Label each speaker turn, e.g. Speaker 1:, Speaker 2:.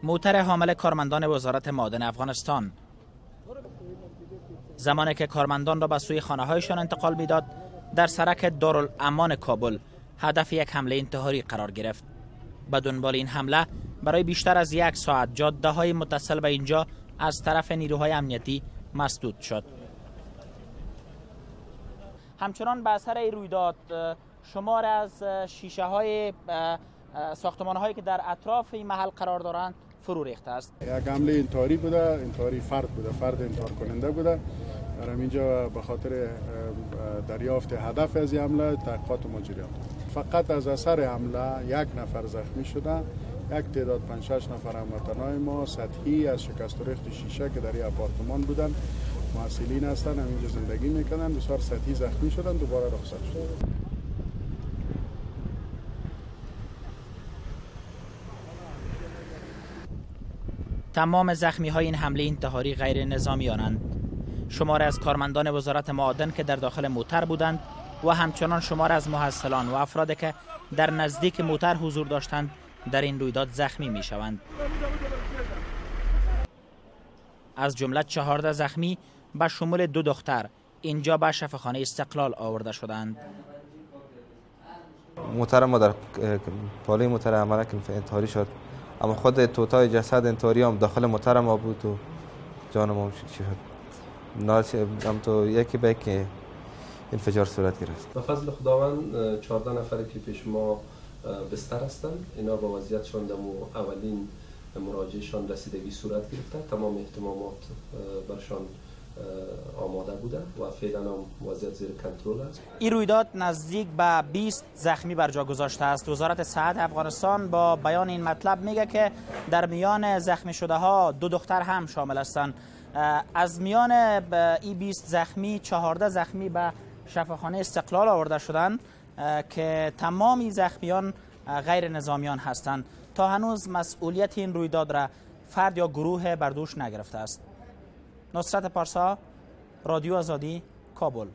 Speaker 1: موتر حامل کارمندان وزارت معادن افغانستان زمانی که کارمندان را به سوی خانه هایشان انتقال میداد، در سرک دارالامان کابل هدف یک حمله انتحاری قرار گرفت. به دنبال این حمله برای بیشتر از یک ساعت جاده های متصل به اینجا از طرف نیروهای امنیتی مسدود شد. همچنان به اثر این رویداد شمار از شیشه های ساختمان هایی که در اطراف این محل قرار دارند فرو ریخته است.
Speaker 2: یک حمله انتحاری بوده، انتحاری فرد بوده، فرد انتحار کننده بوده. در اینجا به خاطر دریافت هدف از این حمله تحقیقات ما جریان. فقط از اثر حمله یک نفر زخمی شده، یک تعداد 5-6 نفر هموطنای ما سطحی از شکست و ریخت شیشه که در این آپارتمان بودن، محصلین هستن، همینجا زندگی میکنن، بسیار سطحی زخمی شدن، دوباره رخصت شدن.
Speaker 1: تمام زخمی های این حمله انتحاری غیر نظامیانند. شمار از کارمندان وزارت معادن که در داخل موتر بودند و همچنان شمار از محصلان و افرادی که در نزدیک موتر حضور داشتند در این رویداد زخمی می شوند. از جمله 14 زخمی به شمول 2 دختر اینجا به شفاخانه استقلال آورده شدند.
Speaker 3: موتر ما در پالوی موتر عمله که انتحاری شد، اما خود توتای جسد انتحاری هم داخل موتر ما بود و جان ما شد. هم تو یکی به یکی انفجار صورت گرفت.
Speaker 4: به فضل خداوند 14 نفری که پیش ما بستر هستند، اینا با وضعیتشان دمو اولین مراجعهشان رسیدگی صورت گرفته، تمام اهتمامات برشان آماده بوده و فعلا هم وضعیت زیر کنترل است.
Speaker 1: این رویداد نزدیک به 20 زخمی بر جا گذاشته است. وزارت صحت افغانستان با بیان این مطلب میگه که در میان زخمی شده ها 2 دختر هم شامل هستند. از میان این 20 زخمی 14 زخمی به شفاخانه استقلال آورده شدند که تمام زخمیان غیر نظامیان هستند. تا هنوز مسئولیت این رویداد را فرد یا گروه بر دوش نگرفته است. نصرت پارسا، رادیو آزادی، کابل.